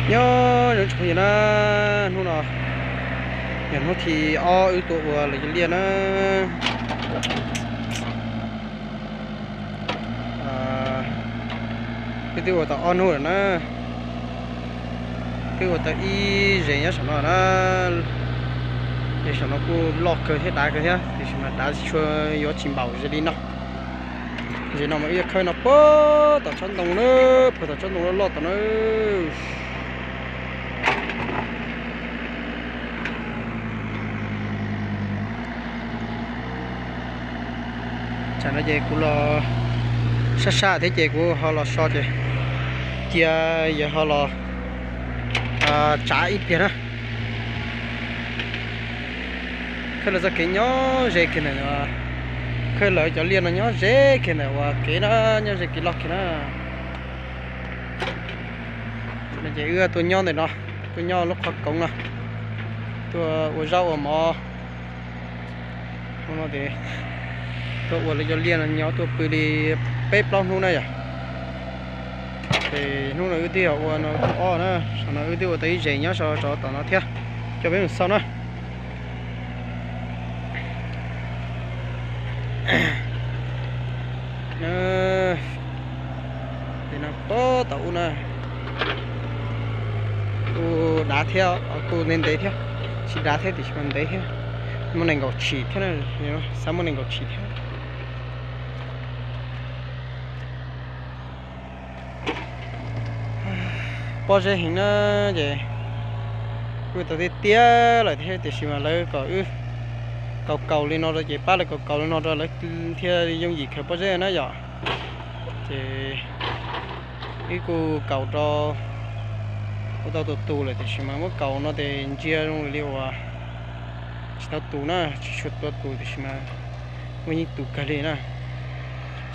Nyob zoo tsoom phooj ywg na, hnub no yog hnub thib ob wb tuaj ua lawv cov liaj na. Wb twb ua tau ob hnub lawm na. Twb ua tau ib zes nyob saum no na. Zes saum no kuj loj kawg thiab dav kawg thiab, tiam sis mas dav tsis tshua yuav tsis npaum zes li no. Zes no mas wb yuav khawb no puag tom tsob ntoo na, puag tom tsob ntoo loj loj tom na. Tsam no ces kuv los sab sab thiab ces kuv ho los so ces cia yawg ho los tsav ib pliag na. Khawb lawv txoj kev nyob ze kiag ntawm, khawb lawv cov liaj no nyob ze kiag ntawm uas kev na, nyob ze kev loj kiag na. No ces wb tuaj nyob ntawm no, tuaj nyob lub qhov koov no, tuaj ua zaub ua mov. Hnub no ces tuaj ua lawv cov liaj no nyob tuaj pw li peb plaub hnub na yom. Ces hnub no wb twb yog ua no hnub ob na, saum no wb twb ua tau ib zes nyob rau tom no thiab, coj peb mus xauj na. Ces no puag tom ub na, kuj dav thiab, kuj ntev ntev thiab, tsis dav thiab tiam sis mas ntev thiab, muaj nees nkaum tshim thiab, xav muaj nees nkaum tshim thiab. Pob zeb heev na, ces kuj tau tiaj tiaj lawm thiab tiam sis mas lawv kom wb kaus kaus li no rau ces pab lawv kaus kaus li no rau lawv thiaj yooj yim khaws pob zeb na yom. Ces wb kuj kaus rau, ua tau tus tus lawm tiam sis mas muab kaus no ces ntsia zoo li uas tsis tau tus na, tsis tshua tau tus tiam sis mas muaj yeej tus kawg li na.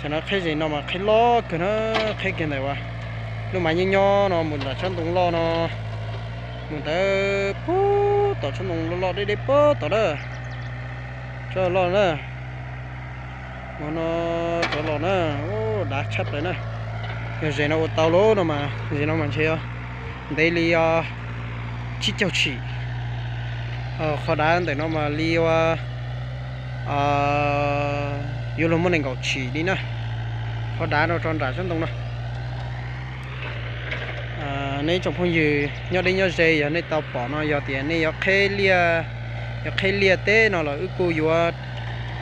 Tam no qheb zes no mas qheb loj kawg na, qheb kiag ntawm uas lub mas nyob nyob no mus ntawm tsob ntoo loj no, mus ntawd puag tom tsob ntoo loj loj deb deb puag tom na, tsob loj na, mus no rov los na, dav tshaj plaws na. Yog zes no ua tau lawm no mas zes no mas ntshe ntev li tsib caug tshim. Qhov dav ntawm no mas li ua yuav luag muaj nees nkaum tshim li na, qhov dav no rau nram tsob ntoo no. Nej tsoom phooj ywg nyob deb nyob ze, yog nej tau pom no yog tias nej yuav qheb liaj, yuav qheb liaj teb no los wb kuj yuav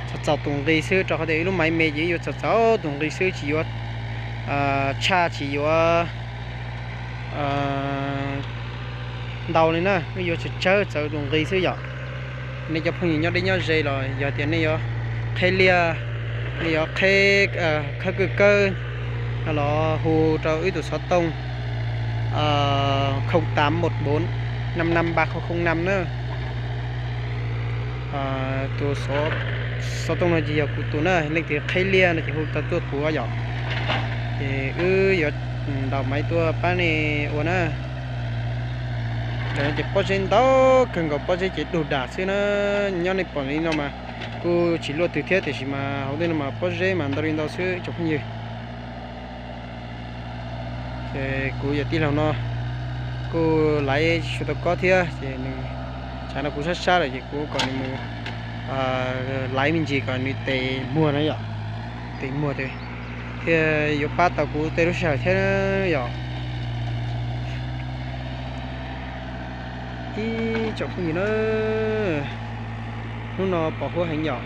txaus txaus tus nqi xwb, rau qhov tias wb lub maiv me ces wb yuav txaus txaus tus nqi xwb, tsis yuav tshaj, tsis yuav ntau li na, wb yuav tsawg tsawg txaus tus nqi xwb yom. Nej cov phooj ywg nyob deb nyob ze los yog tias nej yuav qheb liaj, nej yuav qheb khawb kwj kawb no los hu rau wb tus xov tooj không tám một bốn năm năm ba không không năm na. Tus xov tooj no ces yog kuv tus na, leej twg qheb liaj no ces hu tau tuaj kuv yom. Ces wb yuav ntaus maiv tuaj pab nej ua na. Ntawm no ces pob zeb ntau kawg nkaus, pob zeb ces dug dam xwb na. Nyob nej pom li no mas kuj tsis luaj twg thiab tiam sis mas hauv tej no mas pob zeb mas ntau li ntau xwb tsoom phooj ywg. Ces kuv yawm tij laug no kuj laiv tsis tau kob thiab ces nws, tsam no kuv sab sab lawm ces kuv kom nws mus laiv me ntsis kom nws tes muag na yom, tes muag thiaj yuav pab tau kuv tej lub sij hawm thiab yom. Ib tsoom phooj ywg na, hnub no pos huab heev yom,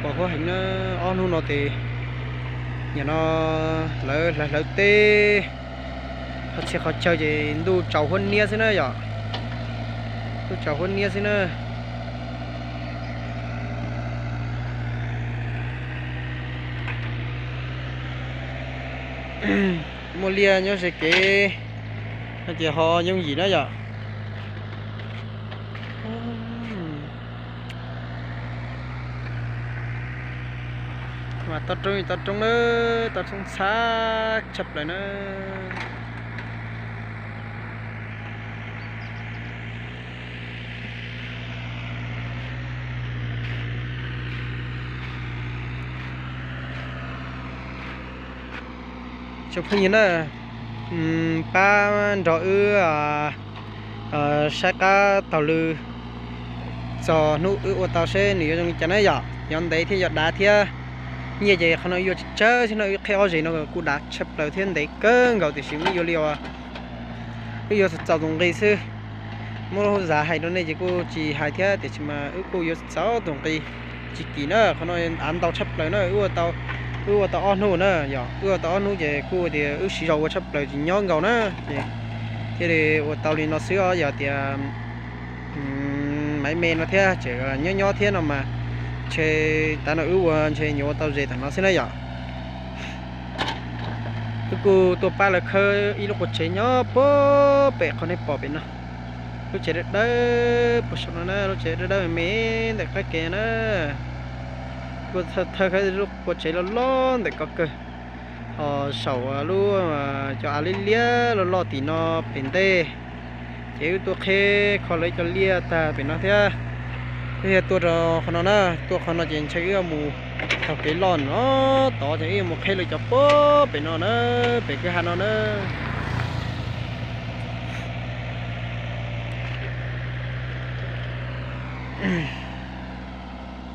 pos huab heev na. Ob hnub no ces nim no lawv hlawv hlawv teb, qhov txhia qhov chaw ces ntuj tsaus huab niab xwb na yom, ntuj tsaus huab niab xwb na. Muaj liaj nyob ze kev no ces ho yooj yim na yom. Mas toj roob toj roob na, toj roob ntxhab tshaj plaws na. Tsoom phooj ywg na, pab nrog wb saib qab taug lw txog hnub wb ua tau seb nws yuav zoo li cas na yom, yog ntev thiab yog dav thiab. Nyiaj ces qhov no yuav tsawg tsawg xwb no, wb qheb ob zeg no kuj dav tshaj plaws thiab ntev kawg nkaus tiam sis wb yuav li wb yuav txaus tus nqi xwb. Muab lub hauv zam hais rau nej ces kuj tsis hais thiab tiam sis mas wb kuj yuav txaus tus nqi tsis kim na. Qhov no av ntau tshaj plaws na, wb ua tau ob hnub na yom, wb ua tau ob hnub ces kuj tias wb siv zog ua tshaj plaws tsis nyob nkaus na, ces thiaj li ua tau li no xwb os. Yog tias maiv me no thiab tseem nyob nyob thiab no mas ntshe tav no wb ua ntshe nyuam ua tau ze tam no xwb na yom. Wb kuj tuaj pab lawv khawb ib lub qua tsev nyob puag pem qhov nej pom pem no. Lub tsev dawb dawb puag saum no na, lub tsev dawb dawb me me ntawm qab kev na. Kuj thawj khawb lub qua tsev loj loj ntawm ko kawg, ho saum lub cov av liab liab loj loj tim no pem ntej. Ces wb tuaj qheb kho lawv cov liaj tag pem no thiab. Wb yog tuaj rau qhov no na, tuaj qhov no ces ntshe wb mus taug kev loj no tod ces wb yuav mus qheb lawv cov puag pem no na, pem kwj ha no na.